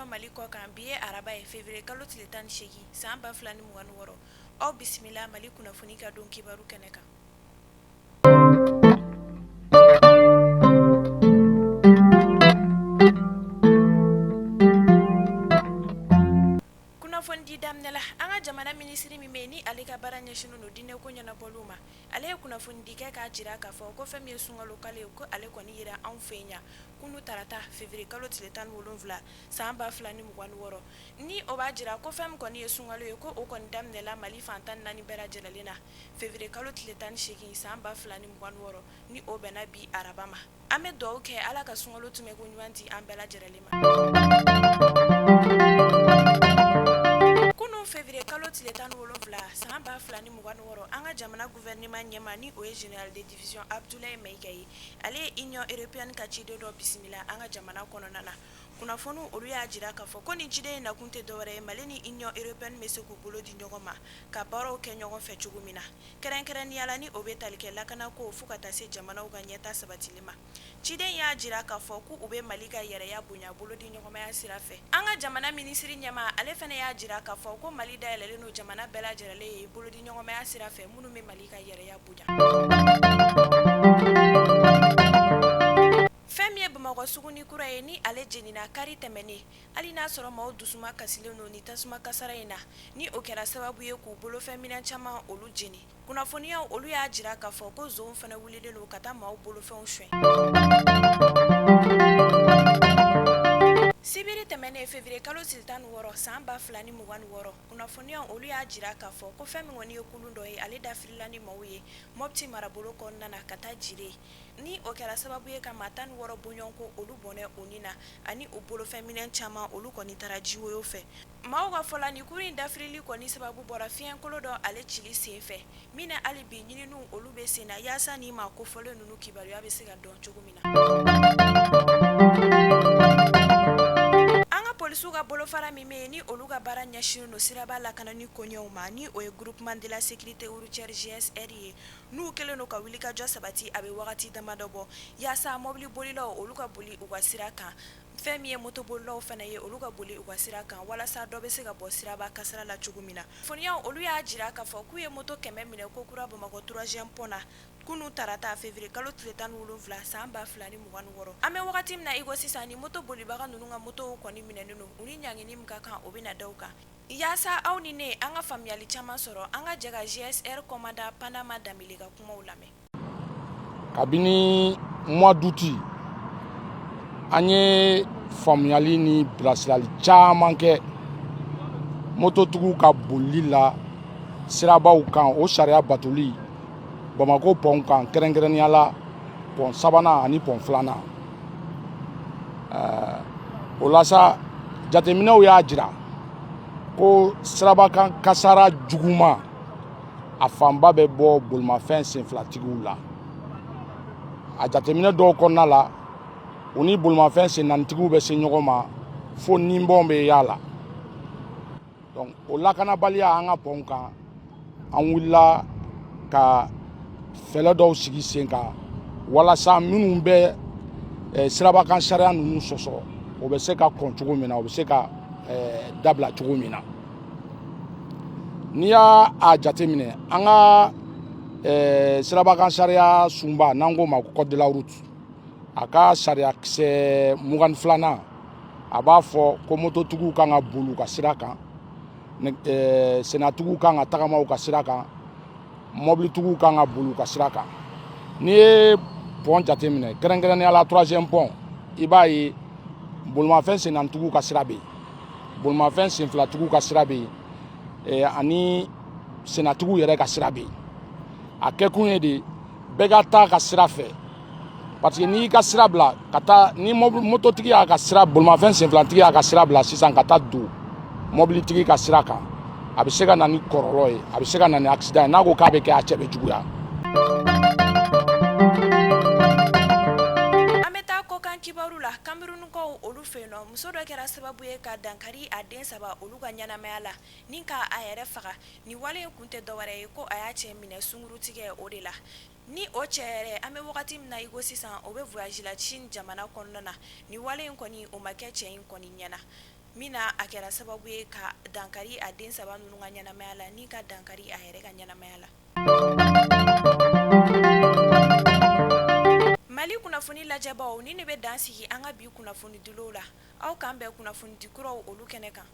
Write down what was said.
kɔnɔ, Mali kɔ kan. Bi ye araba ye, février kalo tile 18, san 2026. Aw bisimila Mali kunnafoni ka don kibaru kɛnɛ kan. Kunnafoni di daminɛ la, an ka jamana minisiri min bɛ ni ale ka baara ɲɛsinnen don diinɛko ɲɛnabɔliw ma, ale ye kunnafoni di kɛ k'a jira k'a fɔ ko fɛn min ye sunkalo kalo ye, ko ale kɔni yera anw fɛ yan kunun tarata, février kalo tile 17, san 2026. Ni o b'a jira ko fɛn min kɔni ye sunkalo ye, ko o kɔni daminɛla Mali fan 14 bɛɛ lajɛlen na février kalo tile 18, san 2026, ni o bɛnna bi araba ma. An bɛ dugawu kɛ Ala ka sunkalo tɛmɛko ɲuman di an bɛɛ lajɛlen ma. Kunun février kalo tile 17, san 2026, an ka jamana gouvernement ɲɛmaa, ni o ye général de division Abdoulaye Maïga ye, ale ye Union européenne ka ciden dɔ bisimila an ka jamana kɔnɔna na. Kunnafoniw olu y'a jira k'a fɔ ko nin ciden in nakun tɛ dɔwɛrɛ ye, Mali ni Union européenne bɛ se k'u bolo di ɲɔgɔn ma ka baaraw kɛ ɲɔgɔn fɛ cogo min na, kɛrɛnkɛrɛnnenya la ni o bɛ tali kɛ lakanako fo ka taa se jamanaw ka ɲɛtaa sabatili ma. Ciden y'a jira k'a fɔ k'u bɛ Mali ka yɛrɛya bonya bolodiɲɔgɔnmaya sira fɛ. An ka jamana minisiri ɲɛmaa, ale fana y'a jira k'a fɔ ko Mali dayɛlɛlen don jamana bɛɛ lajɛlen ye bolodiɲɔgɔnmaya sira fɛ minnu bɛ Mali ka yɛrɛya bonya. Fɛn min ye Bamakɔ suguni kura ye, ni ale jenina kari tɛmɛnen, hali n'a sɔrɔ maaw dusuma kasilen don ni tasuma kasara in na, ni o kɛra sababu ye k'u bolofɛn minɛn caman olu jeni. Kunnafoniyaw olu y'a jira k'a fɔ ko nson fana wulilen don ka taa maaw bolofɛnw sonya. Sibiri tɛmɛnen, février kalo tile 16, san 2026, kunnafoniyaw olu y'a jira k'a fɔ ko fɛn min kɔni ye kulun dɔ ye, ale dafirila ni maaw ye Mopti marabolo kɔnɔna na ka taa Jire. Ni o kɛra sababu ye ka maa 16 bɔɲɔgɔnko olu bɔnɛ u ni na, ani u bolofɛn minɛn caman olu kɔni taara jiwoyo fɛ. Maaw ka fɔ la, nin kurun in dafirili kɔni sababu bɔra fiɲɛkolon dɔ ale cili sen fɛ min na hali bi ɲininiw olu bɛ sen na yaasa ni maa kofɔlen ninnu kibaruya bɛ se ka dɔn cogo min na. An ka polisiw ka bolofara min bɛ yen ni olu ka baara ɲɛsinnen don siraba lakanani koɲɛw ma, ni o ye groupement de la sécurité routière GSR ye, n'u kɛlen don ka wulikajɔ sabati a bɛ wagati damadɔ bɔ yaasa mɔbilibolilaw olu ka boli u ka sira kan, fɛn min ye motobolilaw fana ye, olu ka boli u ka sira kan walasa dɔ bɛ se ka bɔ siraba kasara la cogo min na. Kunnafoniyaw olu y'a jira k'a fɔ k'u ye moto 100 minɛ kokura Bamakɔ troisième pont na kunun tarata, février kalo tile 17, san 2026. An bɛ wagati min na i ko sisan, ni moto bolibaga ninnu ka motow kɔni minɛnen don, u ni ɲangini min ka kan, o bɛna da u kan. Yaasa aw ni ne an ka faamuyali caman sɔrɔ, an ka jɛ ka GSR commandant Panama Danbele ka kumaw lamɛn. Kabini mois d'août, an ye faamuyali ni bilasirali caman kɛ mototigiw ka bolili la sirabaw kan, o sariya batoli Bamakɔ pɔn kan, kɛrɛnkɛrɛnnenya la pɔn sabanan ani pɔn filanan. O la sa, jateminɛw y'a jira ko sirabakan kasara juguman a fanba bɛ bɔ bolimafɛn senfilatigiw la. A jateminɛ dɔw kɔnɔna la, u ni bolimafɛn sennaanitigiw bɛ se ɲɔgɔn ma fo ninbɔn bɛ y'a la. Donc o lakanabaliya an ka pɔnw kan, an wulila ka fɛɛrɛ dɔw sigi sen kan walasa minnu bɛ sirabakan sariya ninnu sɔsɔ, o bɛ se ka kɔn cogo min na, o bɛ se ka dabila cogo min na. N'i y'a a jateminɛ, an ka sirabakan sariya sunba, n'an k'o ma ko code de la route, a ka sariya kisɛ 22nan, a b'a fɔ ko mototigiw kan ka boli u ka sira kan, sennatigiw kan ka tagama u ka sira kan, mɔbilitigiw kan ka boli u ka sira kan. N'i ye pɔn jateminɛ, kɛrɛnkɛrɛnnenya la troisième pɔn, i b'a ye bolimafɛn sennanitigiw ka sira bɛ yen, bolimafɛn senfilatigiw ka sira bɛ yen, ani sennatigiw yɛrɛ ka sira bɛ yen. A kɛkun ye de bɛɛ ka taa ka sira fɛ, parce que n'i y'i ka sira bila ka taa, ni mototigi y'a ka sira, bolimafɛn senfilatigi y'a ka sira bila sisan ka taa don mɔbilitigi ka sira kan, a bɛ se ka na ni kɔlɔlɔ ye, a bɛ se ka na ni accident ye. N'a ko k'a bɛ kɛ, a cɛ bɛ juguya. An bɛ taa kɔkan kibaru la. Kamerunkaw olu fɛ yen nɔ, muso dɔ kɛra sababu ye ka dankari a den saba olu ka ɲɛnamaya la ni ka a yɛrɛ faga. Nin wale in kun tɛ dɔwɛrɛ ye ko a y'a cɛ minɛ sungurutigɛ o de la. Ni o cɛ yɛrɛ, an bɛ wagati min na i ko sisan, o bɛ voyage la Chine jamana kɔnɔna na. Nin wale in kɔni, o ma kɛ cɛ in kɔni ɲɛna. Min na a kɛra sababu ye ka dankari a den saba ninnu ka ɲɛnamaya la ni ka dankari a yɛrɛ ka ɲɛnamaya la. Mali kunnafoni lajɛbaw, ni ne bɛ dan sigi an ka bi kunnafonidilaw la. Aw k'an bɛn kunnafonidi kuraw olu kɛnɛ kan.